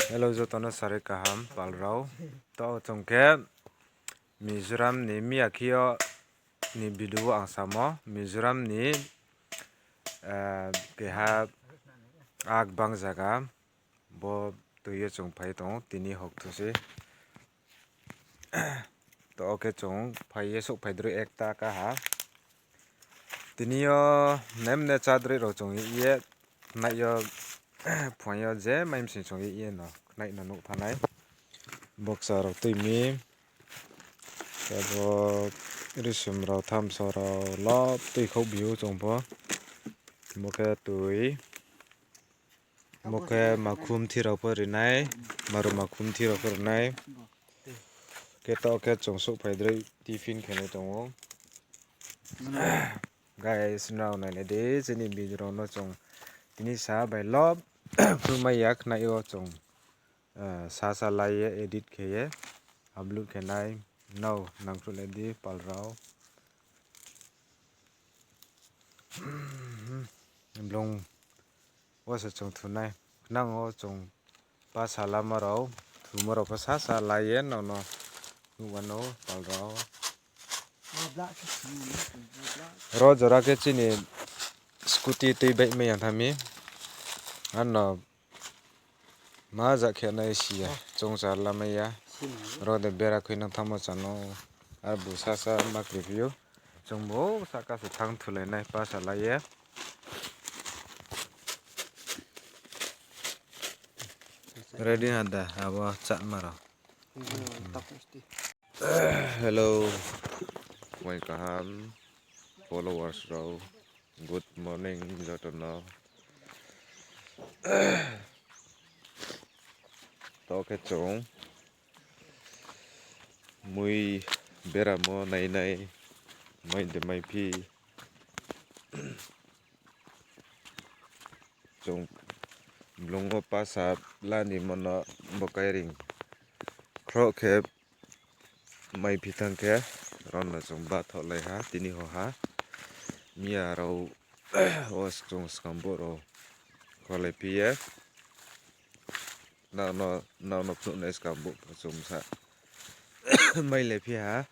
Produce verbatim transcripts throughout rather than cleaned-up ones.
Hello, joto no sari kaham pal rao. To chung khe Mizoram ni miya khe yo ni video ang samo Mizoram ni, eh, keha akbang zaga bo tui ye chung phai tong ou, tini hokthu se. To khe chung phai ye souhphai droi ekta kaha. Tini yo nemne chá droi rao chung ye, khnai yo, phuaing yo je mai msing chung ye no khnai no nuh thanng nai. Boksa rao tui mi, abo risum rao, thamso rao, lop tui khouh bi ou chung pho. Bo khe tui. Bo khe makhumthi rao pho ri nai, maru makhumthi rao pho ri nai. Khe to khe chung souhphai droi tiffin khe nai tong ou. Guys, nrao nailai di, chini video rao no chung tini sa bai lop phruhmai ya khnai yo chung, eh, sa sa lai ye edit khe ye upload khe nai, nrao nangkhruhlai di pal rao. Blung wo se chung thu nai. Khnang wo chung pasa lama rao, thumo rao pho sasa lai ye nrao no nuh wanou pal rao. Ro jora khe chini scooty tui baihmai ya thanng mi. Ano ma ja khe nai si ya, chung sa lamai ya. Ro de bera khui nang thanngmo chá no. Arbu sasa ma kri phi ou. Chung bo sahka se thanng thulai nai pasa lai ye. Ready ha da, abo cháma rao. Hello, phuaing kaham, followers rao. Good morning joto no. To khe chung mui beramo nainai, mai de maiphi. Chung blung wo pasa la ni mo no bo kairing khroh khe maiphi thanng khe, ro no chung bathohlai ha, tini ho ha. Miya rao wo chung skangbo rao kholai phi ye. Nrao no, nrao no phnuh nai skangbo chung sa mailai phi ha.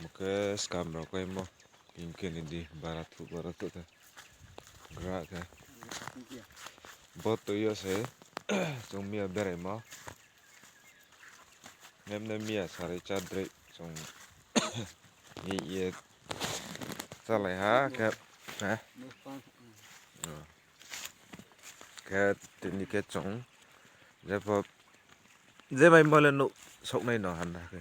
Bo khe skam rao kaimo, hing khe ni di bara thuh, bara thuh khe gra khe. Bo tui yo se chung miya beraimo. Nemne miya sari chá droi chung ye, ye chálai ha khe, ha? Khe tini khe chung jepho je maimo le nuh souhnai no handa khe.